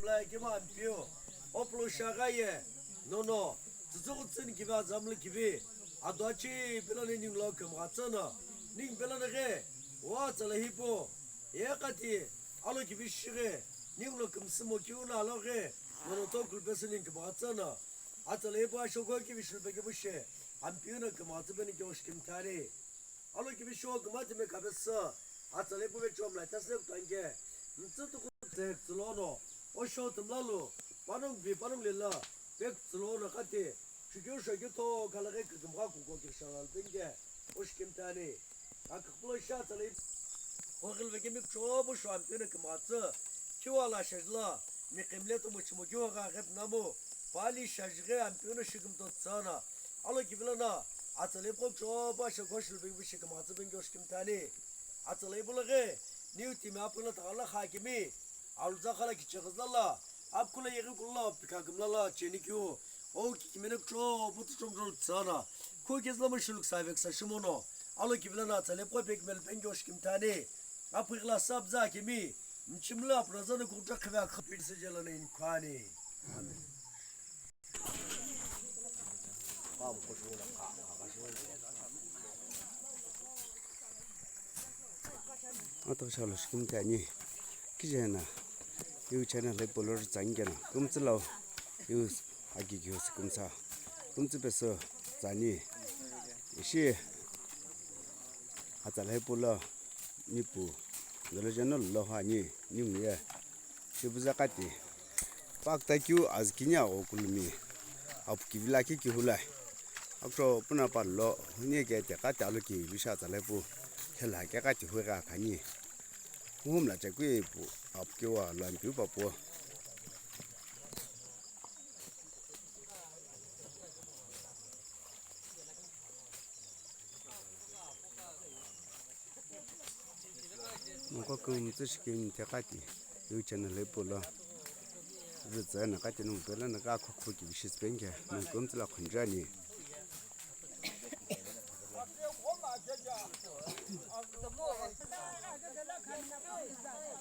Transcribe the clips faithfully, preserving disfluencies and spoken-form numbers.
Mla kima Ampeu, opulo shagha ye, nono, tsütsüghü tsüni kivi azamlu kivi, ado achi pelo ni ningu lo kümgha tsüno, ningu pelo ni ghi, o atsala hipau, ye kati, alo kivi shighi, ningu lo kümsümo kiu no alo ghi, nono tokulu pesü ningu kümgha tsüno, atsala hipau ashokho kivi shulu pe kivi shi, Ampeu no kümgha tsü peni keu shi kümthani. Alo kivi shou kümtimi khapesü, atsala hipau vecheo mla tasü kutanke, mtsü tuku tse kütsülono, o shou tümlalu, panongu vi panongu lila, pe kütsülono kati, shukeu shokeu tho khalaghi kükümgha kuko kirishalal penge, o shi kümthani. Akükpülo shi atsala hipau, o ghilvekemi kuchopu shou Ampeu no kümgha tsü, kiu ala shajla, miqi mle tomo chimo kiu gha ghep namu, pali shajghi Ampeu no shi kümto tsüna, Alo kivi lono, atsala hipau kuchopu ashokho shulu pe kivi shi kümgha tsü peni keu shi kümthani. Atsala hipau lo ghi, niu timi aphi no thaghala kha kimi, aluza khala kicheghi zala, aphi kulo yeghi kulo, pikha kümla la, cheni kiu, o kikimino kuchopu tuchomchom tsüna, khu kizü lomo shulu ksa veksa shimono, alo kivi lono atsala hipau pe kimelu peni keu shi kümthani. Aphi khala sabza kimi, mchimla aphi no zano kutra khive akha pili se jela na inkhani. Amen. Atughushalo shi kümthani. Kije na, iu channel hipau lo rütsa ani keno, kümtsü lo, iu aki kiu sü kümsa, kümtsü pesü tsüni. Ishi, atsala hipau lo, nipu, dolo jeno lo ani, ningu ye. Shibuza kati, pakta kiu azükini agho kulumi, apu kivi lakhi kihulai. Akutho puna palo, huni ke te kati alo kivi shi atsala hipau, khela ke kati hui gha khani. Humla chekui pu, apu kiu alo Ampeu papu. Nongu kümtsü shi kini te kati, iu channel hipau lo. Rütsa na kati nongu pelo na ka khokho kivi shi sipeni ke, nongu kümtsü lo khonjani.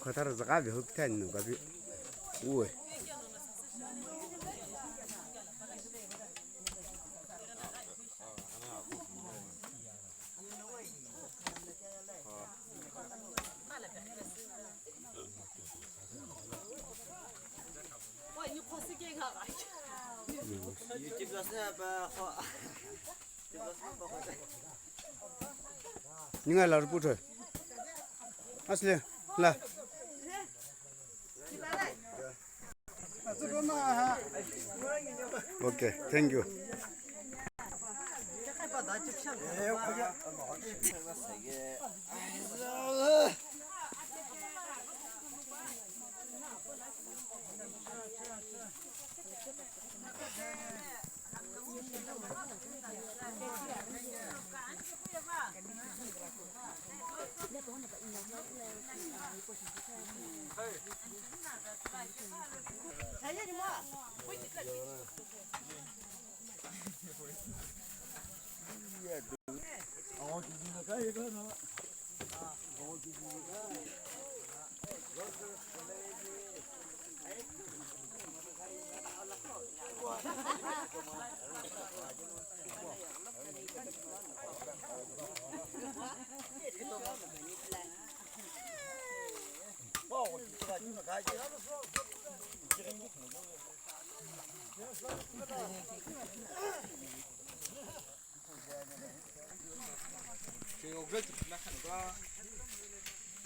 Kotaro zaka ve hukitani nongu kavi. Uwe. Ninga la rupu thoi. Asle, la. Okay, thank you.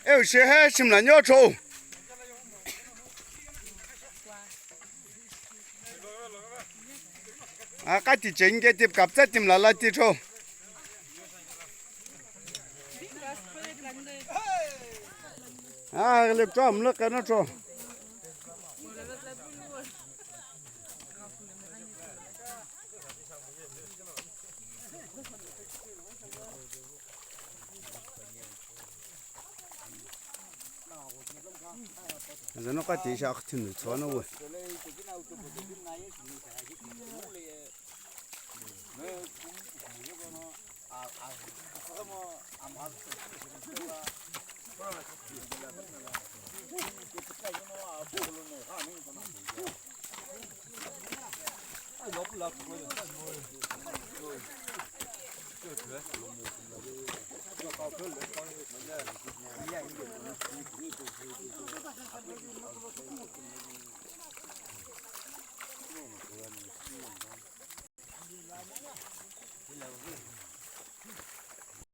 Eu shehe shimla nyo cho. Akati chenge tip kaptsa tim lala ti cho. Ah, le tro amlo kana tro. Zano ka te sha akhitinu tsona we.